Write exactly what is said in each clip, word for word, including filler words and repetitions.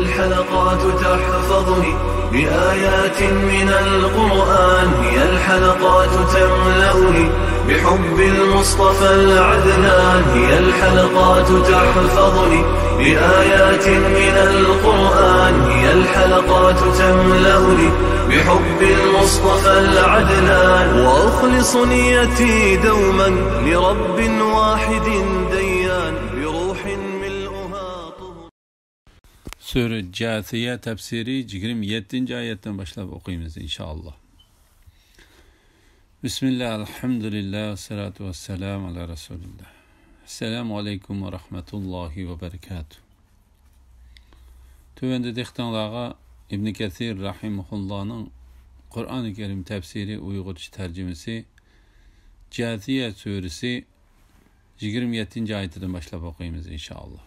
الحلقات تحفظني بآيات من القرآن، هي الحلقات تملأني بحب المصطفى العدنان، هي الحلقات تحفظني بآيات من القرآن، هي الحلقات تملأني بحب المصطفى العدنان، وأخلص نيتي دوما لرب واحد ديان، بروح ملؤها طهر. سۈرە جاسىيە تەپسىرى يىگىرمە يەتتىنچى ئايەتتىن باشلاپ ئوقۇيمىز، ئىنشائاللا. بىسمىللا، ئەلھەمدۇلىللا، ۋەسسالاتۇ ۋەسسالامۇ ئالا رەسۇلىللا. ئەسسالامۇ ئەلەيكۇم ۋە رەھمەتۇللاھى ۋە بەرىكاتۇھ. تۆۋەندە دىققىتىڭلارغا ئىبن كەسىر رەھىمەھۇللانىڭ قۇرئانى كەرىم تەپسىرى ئۇيغۇرچە تەرجىمىسى، جاسىيە سۈرىسى، يىگىرمە يەتتىنچى ئايىتىدىن باشلاپ ئوقۇيمىز، ئىنشائاللا.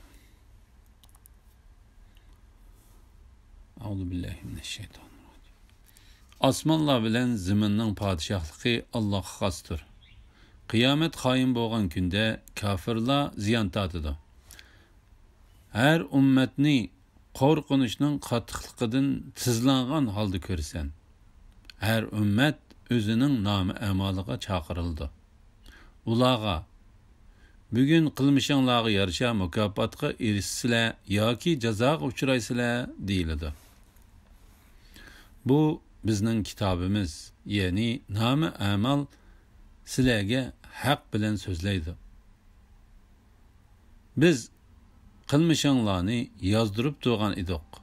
ئەئۇزۇ بىللاھى مىنەششەيتانىررەجىم. ئاسمانلار بىلەن زېمىننىڭ پادىشاھلىقى ئاللاغا خاستۇر. قىيامەت قايىم بولغان كۈندە كاپىرلار زىيان تارتىدۇ. ھەر ئۈممەتنى قورقۇنچنىڭ قاتتىقلىقىدىن تىزلانغان ھالدا كۆرىسەن. ھەر ئۈممەت ئۆزىنىڭ نامە ئەمالىغا چاقىرىلىدۇ. ئۇلارغا، «بۈگۈن قىلمىشىڭلارغا يارىشا مۇكاپاتقا ئېرىشىسىلەر ياكى جازاغا ئۇچرايسىلەر» دېيىلىدۇ. بۇ بىزنىڭ كىتابىمىز، يەنى نامە ئەمال سىلەرگە ھەق بىلەن سۆزلەيدۇ. بىز قىلمىشىڭلارنى يازدۇرۇپ تۇرغان ئىدۇق.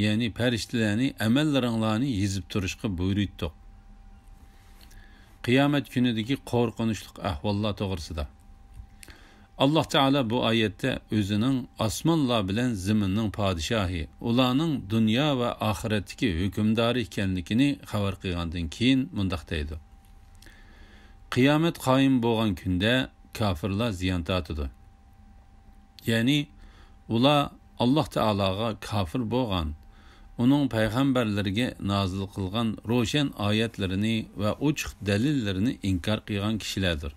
يەنى پەرىشتىلەرنى ئەمەللىرىڭلارنى يېزىپ تۇرۇشقا بۇيرۇيتتۇق. قىيامەت كۈنىدىكى قورقۇنچلۇق ئەھۋاللار توغرىسىدا. ئاللاھ تائالا بۇ ئايەتتە ئۆزىنىڭ ئاسمانلار بىلەن زېمىننىڭ پادىشاھى، ئۇلارنىڭ دۇنيا ۋە ئاخىرەتتىكى ھۆكۈمدارى ئىكەنلىكىنى خەۋەر قىلغاندىن كېيىن مۇنداق دەيدۇ: قىيامەت قايىم بولغان كۈندە كاپىرلار زىيان تارتىدۇ. يەنى ئۇلار ئاللاھ تائالاغا كاپىر بولغان، ئۇنىڭ پەيغەمبەرلىرىگە نازىل قىلغان روشەن ئايەتلىرىنى ۋە ئوچۇق دەلىللىرىنى ئىنكار قىلغان كىشىلەردۇر.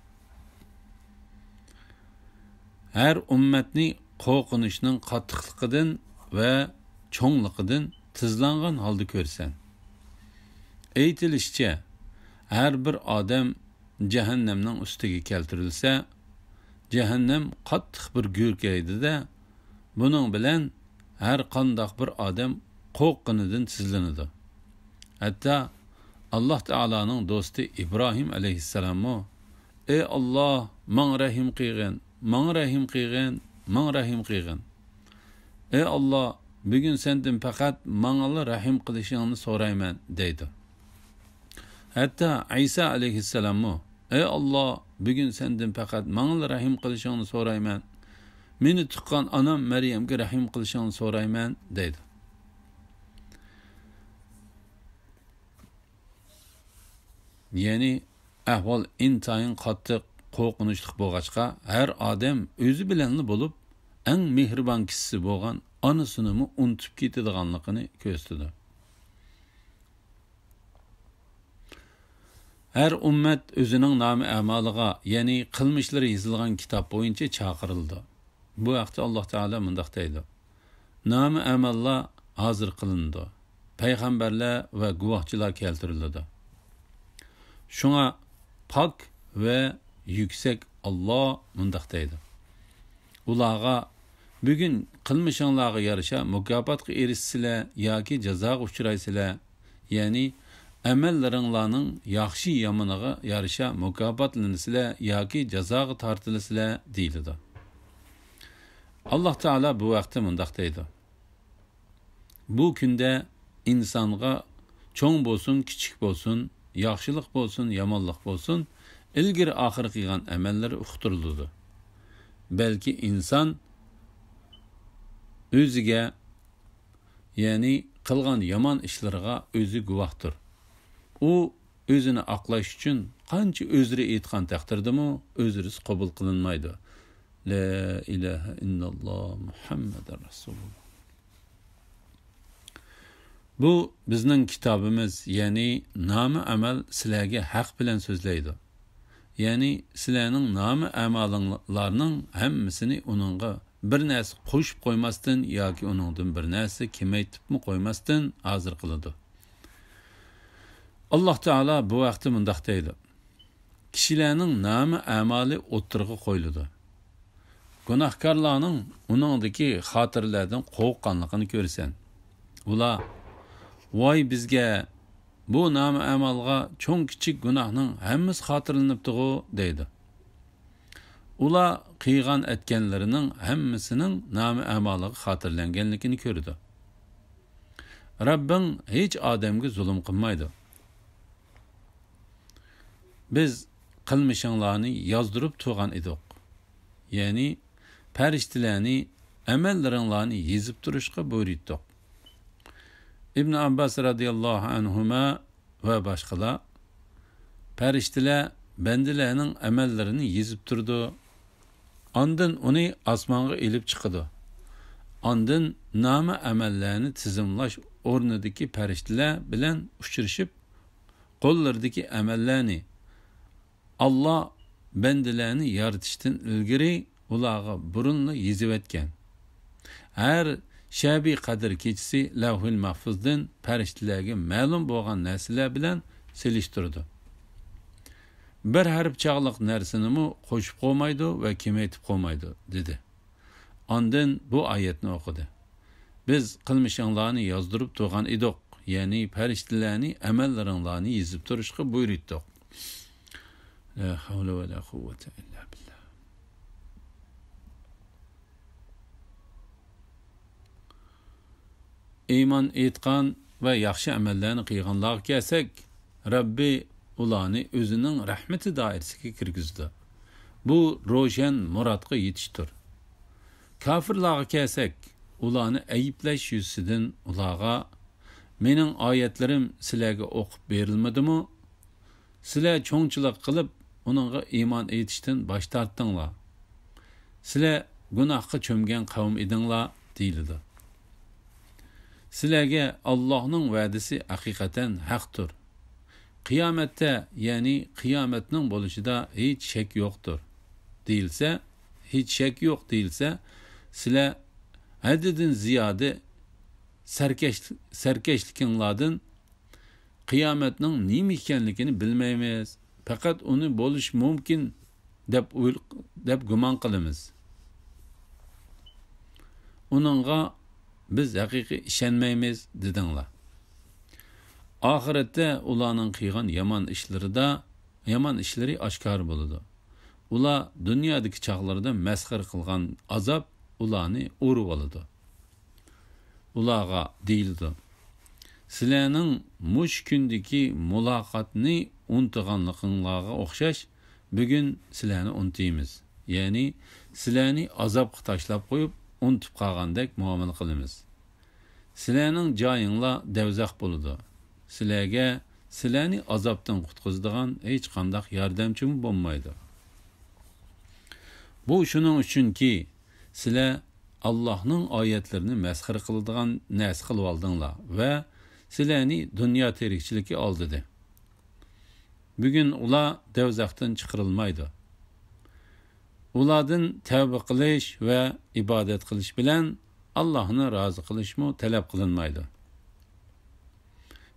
ھەر ئۈممەتنى قورقۇنچنىڭ قاتتىقلىقىدىن ۋە چوڭلۇقىدىن تىزلانغان ھالدا كۆرىسەن. ئېيتىلىشىچە، ھەر بىر ئادەم جەھەننەمنىڭ ئۈستىگە كەلتۈرۈلسە، جەھەننەم قاتتىق بىر گۈركىرەيدۇ-دە، بۇنىڭ بىلەن ھەر قانداق بىر ئادەم قورققىنىدىن تىزلىنىدۇ. ھەتتا ئاللاھ تائالانىڭ دوستى ئىبراھىم ئەلەيھىسسالاممۇ، «ئەي ئاللاھ، ماڭا رەھىم قىلغىن، ماڭا رەھىم قىلغىن، ماڭا رەھىم قىلغىن. ئەي ئاللاھ، بۈگۈن سەندىن پەقەت ماڭىلا رەھىم قىلىشىڭنى سورايمەن» دەيدۇ. ھەتتا ئەيسا ئەلەيھىسسالاممۇ، «ئەي ئاللاھ، بۈگۈن سەندىن پەقەت ماڭىلا رەھىم قىلىشىڭنى سورايمەن. مېنى تۇغقان ئانام مەريەمگە رەھىم قىلىشىڭنى سورايمەن» دەيدۇ. يەنى ئەھۋال ئىنتايىن قاتتىق، قورقۇنچلۇق بولغاچقا، ھەر ئادەم ئۆزى بىلەنلا بولۇپ، ئەڭ مېھرىبان كىشىسى بولغان ئانىسىنىمۇ ئۇنتۇپ كېتىدىغانلىقىنى كۆرسىتىدۇ. ھەر ئۈممەت ئۆزىنىڭ نامە ئەمالىغا، يەنى قىلمىشلىرى يېزىلغان كىتاب بويىچە چاقىرىلىدۇ. بۇ ھەقتە ئاللاھ تائالا مۇنداق دەيدۇ: نامە ئەمەللەر ھازىر قىلىنىدۇ، پەيغەمبەرلەر ۋە گۇۋاھچىلار كەلتۈرۈلىدۇ. شۇڭا پاك ۋە يۈكسەك ئاللاھ مۇنداق دەيدۇ: ئۇلارغا، بۈگۈن قىلمىشىڭلارغا يارىشا مۇكاپاتقا ئېرىشىسىلەر ياكى جازاغا ئۇچرايسىلەر، يەنى ئەمەللىرىڭلارنىڭ ياخشى-يامىنىغا يارىشا مۇكاپاتلىنىسىلەر ياكى جازاغا تارتىلىسىلەر، دېيىلىدۇ. ئاللاھ تائالا بۇ ھەقتە مۇنداق دەيدۇ: بۇ كۈندە ئىنسانغا چوڭ بولسۇن، كىچىك بولسۇن، ياخشىلىق بولسۇن، يامانلىق بولسۇن، ئىلگىرى-ئاخىر قىلغان ئەمەللىرى ئۇقتۇرۇلىدۇ. بەلكى ئىنسان ئۆزىگە، يەنى قىلغان يامان ئىشلىرىغا ئۆزى گۇۋاھتۇر. ئۇ ئۆزىنى ئاقلاش ئۈچۈن قانچە ئۆزرە ئېيتقان تەقدىردىمۇ ئۆزرىسى قوبۇل قىلىنمايدۇ. لا ئىلاھە ئىللاللا مۇھەممەدۇر رەسۇلۇللا. بۇ بىزنىڭ كىتابىمىز، يەنى نامە ئەمەل سىلەرگە ھەق بىلەن سۆزلەيدۇ. يەنى سىلەرنىڭ نامە ئەمالىڭلارنىڭ ھەممىسىنى ئۇنىڭغا بىر نەرسە قوشۇپ قويماستىن ياكى ئۇنىڭدىن بىر نەرسە كېمەيتىپمۇ قويماستىن ھازىر قىلىدۇ. ئاللاھ تائالا بۇ ھەقتە مۇنداق دەيدۇ: كىشىلەرنىڭ نامە ئەمالى ئوتتۇرىغا قويۇلىدۇ. گۇناھكارلارنىڭ ئۇنىڭدىكى خاتىرىلەردىن قورققانلىقىنى كۆرىسەن. ئۇلار: «ۋاي بىزگە! بۇ نامە ئەمالغا چوڭ كىچىك گۇناھنىڭ ھەممىسى خاتىرىلىنىپتىغۇ؟» دەيدۇ. ئۇلار قىلغان ئەتكەنلىرىنىڭ ھەممىسىنىڭ نامە ئەمالىغا خاتىرىلەنگەنلىكىنى كۆرىدۇ. رەببىڭ ھېچ ئادەمگە زۇلۇم قىلمايدۇ. بىز قىلمىشىڭلارنى يازدۇرۇپ تۇرغان ئىدۇق. يەنى پەرىشتىلەرنى ئەمەللىرىڭلارنى يېزىپ تۇرۇشقا بۇيرۇتتۇق. ئىبن ئابباس رەزىياللاھۇ ئەنھۇما ۋە باشقىلار: پەرىشتىلەر بەندىلەرنىڭ ئەمەللىرىنى يېزىپ تۇرىدۇ. ئاندىن ئۇنى ئاسمانغا ئېلىپ چىقىدۇ. ئاندىن نامە ئەمەللەرنى تىزىملاش ئورنىدىكى پەرىشتىلەر بىلەن ئۇچرىشىپ، قوللىرىدىكى ئەمەللەرنى، ئاللا بەندىلەرنى يارىتىشتىن ئىلگىرى ئۇلارغا بۇرۇنلا يېزىۋەتكەن. ھەر شەبى قەدىر كېچىسى لەۋھۇل مەھفۇزدىن پەرىشتىلەرگە مەلۇم بولغان نەرسىلەر بىلەن سېلىشتۇرىدۇ. بىر ھەرپ چاغلىق نەرسىنىمۇ قوشۇپ قويمايدۇ ۋە كېمەيتىپ قويمايدۇ، دېدى. ئاندىن بۇ ئايەتنى ئوقۇدى: بىز قىلمىشىڭلارنى يازدۇرۇپ تۇرغان ئىدۇق، يەنى پەرىشتىلەرنى ئەمەللىرىڭلارنى يېزىپ تۇرۇشقا بۇيرۇتتۇق. لا ھەۋلە ۋە لا قۇۋۋەتە ئىللا بىللا. ئىمان ئېيتقان ۋە ياخشى ئەمەللەرنى قىلغانلارغا كەلسەك، رەببى ئۇلارنى ئۆزىنىڭ رەھمىتى دائىرىسىگە كىرگۈزىدۇ. بۇ روشەن مۇرادقا يېتىشتۇر. كاپىرلارغا كەلسەك، ئۇلارنى ئەيىبلەش يۈزىسىدىن ئۇلارغا: «مېنىڭ ئايەتلىرىم سىلەرگە ئوقۇپ بېرىلمىدىمۇ؟ سىلەر چوڭچىلىق قىلىپ، ئۇنىڭغا ئىمان ئېيتىشتىن باش تارتتىڭلار. سىلەر گۇناھقا چۆمگەن قەۋم ئىدىڭلار» دېيىلىدۇ. سىلەرگە ئاللاھنىڭ ۋەدىسى ھەقىقەتەن ھەقتۇر. قىيامەتتە، يەنى قىيامەتنىڭ بولۇشىدا ھېچ شەك يوقتۇر دېيىلسە، ھېچ شەك يوق دېيىلسە، سىلەر ھەددىدىن زىيادە سەركەش-، سەركەشلىكىڭلاردىن قىيامەتنىڭ نېمە ئىكەنلىكىنى بىلمەيمىز، پەقەت ئۇنى بولۇشى مۇمكىن دەپ ئويل-، دەپ گۇمان قىلىمىز. ئۇنىڭغا بىز ھەقىقىي ئىشەنمەيمىز دېدىڭلار. ئاخىرەتتە ئۇلارنىڭ قىلغان يامان ئىشلىرىدا، يامان ئىشلىرى ئاشكارا بولىدۇ. ئۇلار دۇنيادىكى چاغلىرىدا مەسخىرە قىلغان ئازاب ئۇلارنى ئۇرۇۋالىدۇ. ئۇلارغا دېيىلىدۇ: «سىلەرنىڭ مۇشۇ كۈندىكى مۇلاقاتنى ئۇنتۇغانلىقىڭلارغا ئوخشاش، بۈگۈن سىلەرنى ئۇنتۇيمىز.» يەنى سىلەرنى ئازابقا تاشلاپ قويۇپ، ئۇنتۇپ قالغاندەك مۇئامىلە قىلىمىز. سىلەرنىڭ جايىڭلار دەۋزەخ بولىدۇ. سىلەرگە سىلەرنى ئازابتىن قۇتقۇزىدىغان ھېچقانداق ياردەمچىمۇ بولمايدۇ. بۇ شۇنىڭ ئۈچۈنكى، سىلەر ئاللاھنىڭ ئايەتلىرىنى مەسخىرە قىلىدىغان نەرسە قىلىۋالدىڭلار ۋە سىلەرنى دۇنيا تىرىكچىلىكى ئالدىدى. بۈگۈن ئۇلار دەۋزەختىن چىقىرىلمايدۇ. ئۇلاردىن تەۋبە قىلىش ۋە ئىبادەت قىلىش بىلەن ئاللاھنى رازى قىلىشمۇ تەلەپ قىلىنمايدۇ.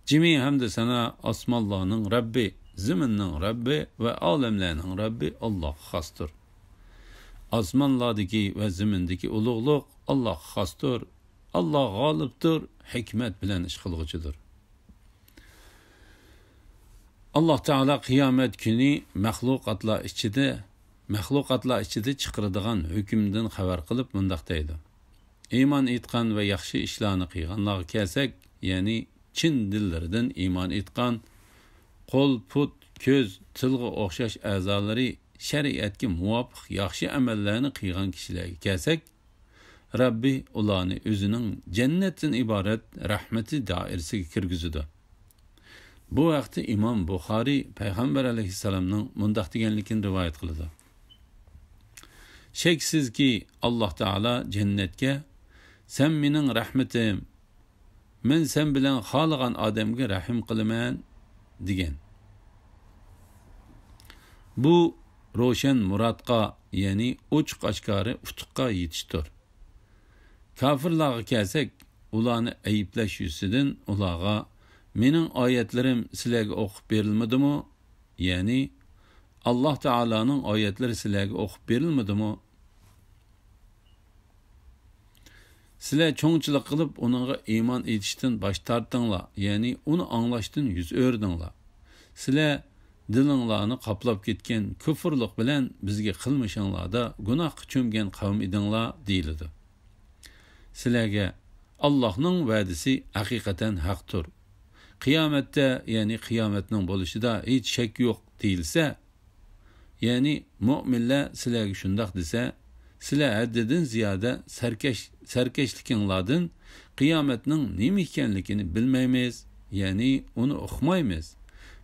جىمى ھەمدۇ سانا ئاسمانلارنىڭ رەببى، زېمىننىڭ رەببى ۋە ئالەملەرنىڭ رەببى ئاللاھقا خاستۇر. ئاسمانلاردىكى ۋە زېمىندىكى ئۇلۇغلۇق ئاللاھقا خاستۇر. ئاللاھ غالىبتۇر، ھېكمەت بىلەن ئىش قىلغۇچىدۇر. ئاللاھ تائالا قىيامەت كۈنى مەخلۇقاتلار ئىچىدە، مەخلۇقاتلار ئىچىدە چىقىرىدىغان ھۆكۈمدىن خەۋەر قىلىپ مۇنداق دەيدۇ: ئىمان ئېيتقان ۋە ياخشى ئىشلارنى قىلغانلارغا كەلسەك، يەنى چىن دىللىرىدىن ئىمان ئېيتقان، قول، پۇت، كۆز، تىلغا ئوخشاش ئەزالىرى شەرىئەتكە مۇۋاپىق ياخشى ئەمەللەرنى قىلغان كىشىلەرگە كەلسەك، رەببى ئۇلارنى ئۆزىنىڭ جەننەتتىن ئىبارەت رەھمىتى دائىرىسىگە كىرگۈزىدۇ. بۇ ھەقتە ئىمام بۇخارىي پەيغەمبەر ئەلەيھىسسالامنىڭ مۇنداق دېگەنلىكىنى رىۋايەت قىلىدۇ: شەكسىزكى، ئاللاھ تائالا جەننەتكە، «سەن مېنىڭ رەھمىتىم، مەن سەن بىلەن خالىغان ئادەمگە رەھىم قىلىمەن» دېگەن. بۇ روشەن مۇرادقا، يەنى ئوچۇق-ئاشكارا ئۇتۇققا يېتىشتۇر. كاپىرلارغا كەلسەك، ئۇلارنى ئەيىبلەش يۈزىسىدىن ئۇلارغا، «مېنىڭ ئايەتلىرىم سىلەرگە ئوقۇپ بېرىلمىدىمۇ؟» يەنى، «ئاللاھ تائالانىڭ ئايەتلىرى سىلەرگە ئوقۇپ بېرىلمىدىمۇ؟» سىلەر چوڭچىلىق قىلىپ ئۇنىڭغا ئىمان ئېيتىشتىن باش تارتتىڭلار، يەنى ئۇنى ئاڭلاشتىن يۈز ئۆرۈدۈڭلار. سىلەر دىلىڭلارنى قاپلاپ كەتكەن كۇفرلۇق بىلەن بىزگە قىلمىشىڭلاردا گۇناھقا چۆمگەن قەۋم ئىدىڭلار، دېيىلىدۇ. سىلەرگە ئاللاھنىڭ ۋەدىسى ھەقىقەتەن ھەقتۇر. قىيامەتتە، يەنى قىيامەتنىڭ بولۇشىدا ھېچ شەك يوق، دېيىلسە، يەنى مۆمىنلەر سىلەرگە شۇنداق دېسە، سىلەر ھەددىدىن زىيادە سەركەش-، سەركەشلىكىڭلاردىن قىيامەتنىڭ نېمە ئىكەنلىكىنى بىلمەيمىز، يەنى ئۇنى ئۇقمايمىز.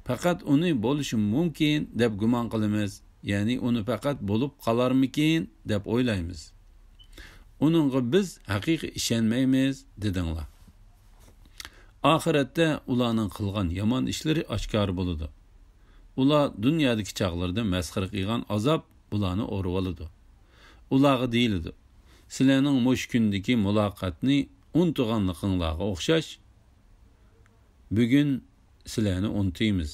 پەقەت ئۇنى بولۇشى مۇمكىن دەپ گۇمان قىلىمىز، يەنى ئۇنى پەقەت بولۇپ قالارمىكىن دەپ ئويلايمىز. ئۇنىڭغا بىز ھەقىقىي ئىشەنمەيمىز، دېدىڭلار. ئاخىرەتتە ئۇلارنىڭ قىلغان يامان ئىشلىرى ئاشكارا بولىدۇ. ئۇلار دۇنيادىكى چاغلىرىدا مەسخىرە قىلغان ئازاب ئۇلارنى ئورىۋالىدۇ. ئۇلارغا دېيىلىدۇ، «سىلەرنىڭ مۇشۇ كۈندىكى مۇلاقاتنى ئۇنتۇغانلىقىڭلارغا ئوخشاش، بۈگۈن سىلەرنى ئۇنتۇيمىز.»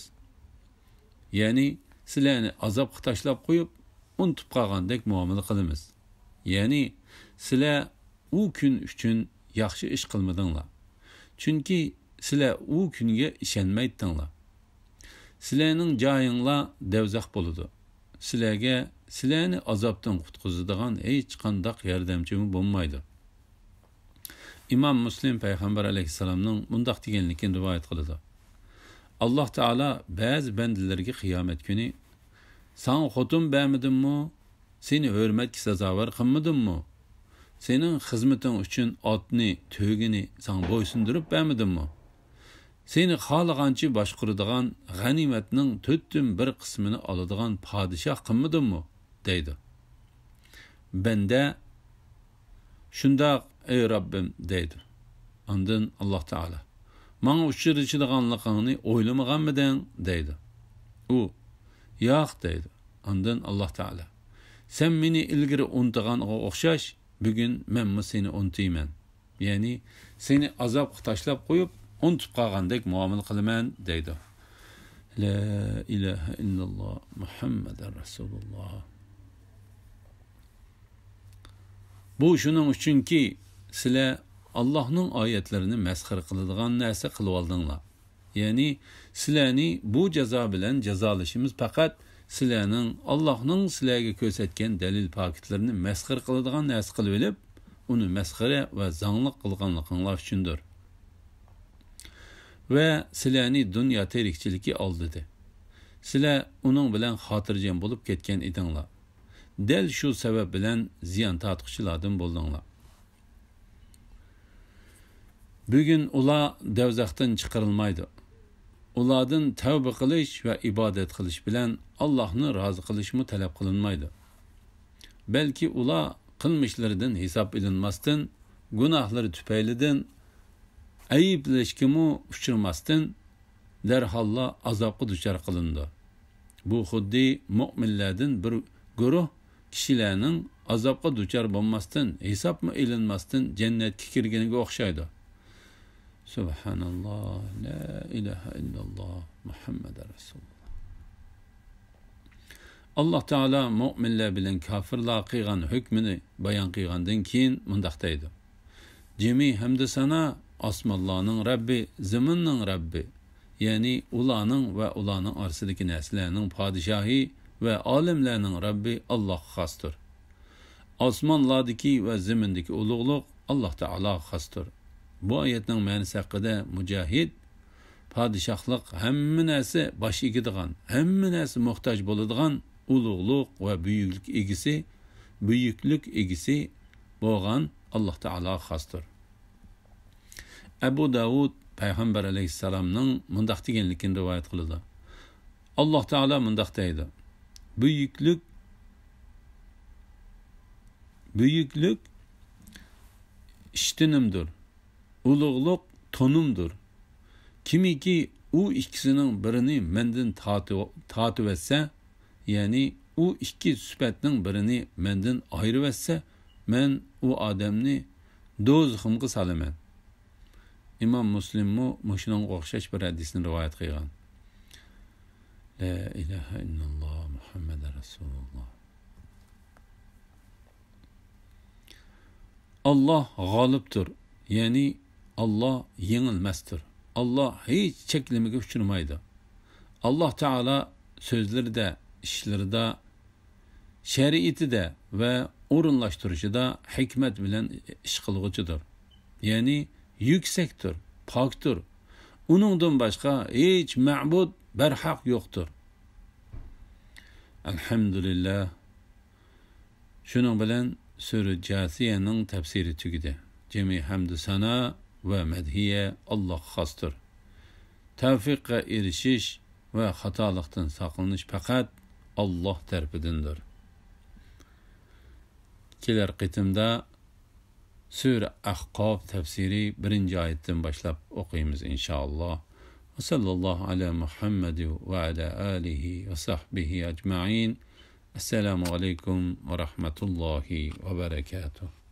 يەنى، سىلەرنى ئازابقا تاشلاپ قويۇپ، ئۇنتۇپ قالغاندەك مۇئامىلە قىلىمىز. يەنى، سىلەر ئۇ كۈن ئۈچۈن ياخشى ئىش قىلمىدىڭلار. چۈنكى سىلەر ئۇ كۈنگە ئىشەنمەيتتىڭلار. سىلەرنىڭ جايىڭلار دەۋزەخ بولىدۇ. سىلەرگە سىلەرنى ئازابتىن قۇتقۇزىدىغان ھېچقانداق ياردەمچىمۇ بولمايدۇ. ئىمام مۇسلىم پەيغەمبەر ئەلەيھىسسالامنىڭ مۇنداق دېگەنلىكىنى رىۋايەت قىلىدۇ، «ئاللاھ تائالا بەزى بەندىلىرىگە قىيامەت كۈنى، ساڭا خوتۇن بەرمىدىممۇ؟ سېنى ھۆرمەتكە سازاۋەر قىلمىدىممۇ؟ سېنىڭ خىزمىتىڭ ئۈچۈن ئاتنى، تۆگىنى ساڭا بويسۇندۇرۇپ بەرمىدىممۇ؟ سېنى خالىغانچە باشقۇرىدىغان، غەنىيمەتنىڭ تۆتتىن بىر قىسمىنى ئالىدىغان پادىشاھ قىلمىدىممۇ؟» دەيدۇ. بەندە، «شۇنداق، ئەي رەببىم» دەيدۇ. ئاندىن ئاللاھ تائالا، «ماڭا ئۇچرىشىدىغانلىقىڭنى ئويلىمىغانمىدىڭ؟» دەيدۇ. ئۇ، «ياق» دەيدۇ. ئاندىن ئاللاھ تائالا، «سەن مېنى ئىلگىرى ئۇنتۇغانغا ئوخشاش، بۈگۈن مەنمۇ سېنى ئۇنتۇيمەن. يەنى سېنى ئازابقا تاشلاپ قويۇپ، ئۇنتۇپ قالغاندەك مۇئامىلە قىلىمەن» دەيدۇ. لا ئىلاھە ئىللاللاھ، مۇھەممەدۇر رەسۇلۇللاھ. بۇ شۇنىڭ ئۈچۈنكى، سىلەر ئاللاھنىڭ ئايەتلىرىنى مەسخىرە قىلىدىغان نەرسە قىلىۋالدىڭلار. يەنى، سىلەرنى بۇ جازا بىلەن جازالىشىمىز پەقەت سىلەرنىڭ ئاللاھنىڭ سىلەرگە كۆرسەتكەن دەلىل پاكىتلىرىنى مەسخىرە قىلىدىغان نەرسە قىلىۋېلىپ، ئۇنى مەسخىرە ۋە زاڭلىق قىلغانلىقىڭلار ئۈچۈندۇر. ۋە سىلەرنى دۇنيا تىرىكچىلىكى ئالدىدى. سىلەر ئۇنىڭ بىلەن خاتىرجەم بولۇپ كەتكەن ئىدىڭلار. دەل شۇ سەۋەب بىلەن زىيان تارتقۇچىلاردىن بولدۇڭلار. بۈگۈن ئۇلار دەۋزەختىن چىقىرىلمايدۇ. ئۇلاردىن تەۋبە قىلىش ۋە ئىبادەت قىلىش بىلەن ئاللاھنى رازى قىلىشمۇ تەلەپ قىلىنمايدۇ. بەلكى ئۇلار قىلمىشلىرىدىن ھېساب ئېلىنماستىن، گۇناھلىرى تۈپەيلىدىن ئەيىبلەشكىمۇ ئۇچرىماستىن، دەرھاللا ئازابقا دۇچار قىلىنىدۇ. بۇ خۇددى مۆمىنلەردىن بىر گۇرۇھ كىشىلەرنىڭ ئازابقا دۇچار بولماستىن، ھېسابمۇ ئېلىنماستىن جەننەتكە كىرگىنىگە ئوخشايدۇ. سۇبھاناللاھ، لا ئىلاھە ئىللاللاھ، مۇھەممەدۇر رەسۇلۇللاھ. ئاللاھ تائالا مۆمىنلەر بىلەن كاپىرلار قىلغان ھۆكمىنى بايان قىلغاندىن كېيىن مۇنداق دەيدۇ: جىمى ھەمدۇ سانا ئاسمانلارنىڭ رەببى، زېمىننىڭ رەببى، يەنى ئۇلارنىڭ ۋە ئۇلارنىڭ ئارىسىدىكى نەرسىلەرنىڭ پادىشاھى ۋە ئالەملەرنىڭ رەببى ئاللاھقا خاستۇر. ئاسمانلاردىكى ۋە زېمىندىكى ئۇلۇغلۇق ئاللاھ تائالاغا خاستۇر. بۇ ئايەتنىڭ مەنىسى ھەققىدە مۇجاھىد، پادىشاھلىق ھەممە نەرسە باش ئېگىدىغان، ھەممە نەرسە موھتاج بولىدىغان ئۇلۇغلۇق ۋە بۈيۈكلۈك ئىگىسى، بۈيۈكلۈك ئىگىسى بولغان ئاللاھ تائالاغا خاستۇر. ئەبۇ داۋۇد پەيغەمبەر ئەلەيھىسسالامنىڭ مۇنداق دېگەنلىكىنى رىۋايەت قىلىدۇ. ئاللاھ تائالا مۇنداق دەيدۇ: بۈيۈكلۈك، بۈيۈكلۈك ئىشتىنىمدۇر، ئۇلۇغلۇق تونۇمدۇر. كىمكى ئۇ ئىككىسىنىڭ بىرىنى مەندىن تارتىۋ-، تارتىۋەتسە، يەنى ئۇ ئىككى سۈپەتنىڭ بىرىنى مەندىن ئايرىۋەتسە، مەن ئۇ ئادەمنى دوزىخىمغا سالىمەن. ئىمام مۇسلىممۇ مۇشۇنىڭغا ئوخشاش بىر ھەدىسنى رىۋايەت قىلغان. لا ئىلاھە ئىللاللا مۇھەممەدۇر رەسۇلۇللا. ئاللاھ غالىبتۇر، يەنى ئاللاھ يېڭىلمەستۇر. ئاللاھ ھېچ چەكلىمىگە ئۇچرىمايدۇ. ئاللاھ تائالا سۆزلىرىدە، ئىشلىرىدا، شەرىئىتىدە ۋە ئورۇنلاشتۇرۇشىدا ھېكمەت بىلەن ئىش قىلغۇچىدۇر. يەنى يۈكسەكتۇر، پاكتۇر. ئۇنىڭدىن باشقا ھېچ مەبۇد بەرھەق يوقتۇر. ئەلھەمدۇلىللاھ. شۇنىڭ بىلەن سۈرە جاسىيەنىڭ تەپسىرى تۈگىدى. جىمى ھەمدۇ سانا ۋە مەدھىيە ئاللاھقا خاستۇر. تەۋفىققە ئېرىشىش ۋە خاتالىقتىن ساقلىنىش پەقەت ئاللاھ تەرىپىدىندۇر. كېلەر قېتىمدا سۈرە ئەھقاف تەپسىرى بىرىنچى ئايەتتىن باشلاپ ئوقۇيمىز، ئىنشائاللاھ. ۋە سەللەللاھۇ ئەلا مۇھەممەد ۋە ئەلا ئالىھى ۋە سەھبىھى ئەجمەئىن. ئەسسالامۇ ئەلەيكۇم ۋە رەھمەتۇللاھى ۋە بەرەكاتۇھ.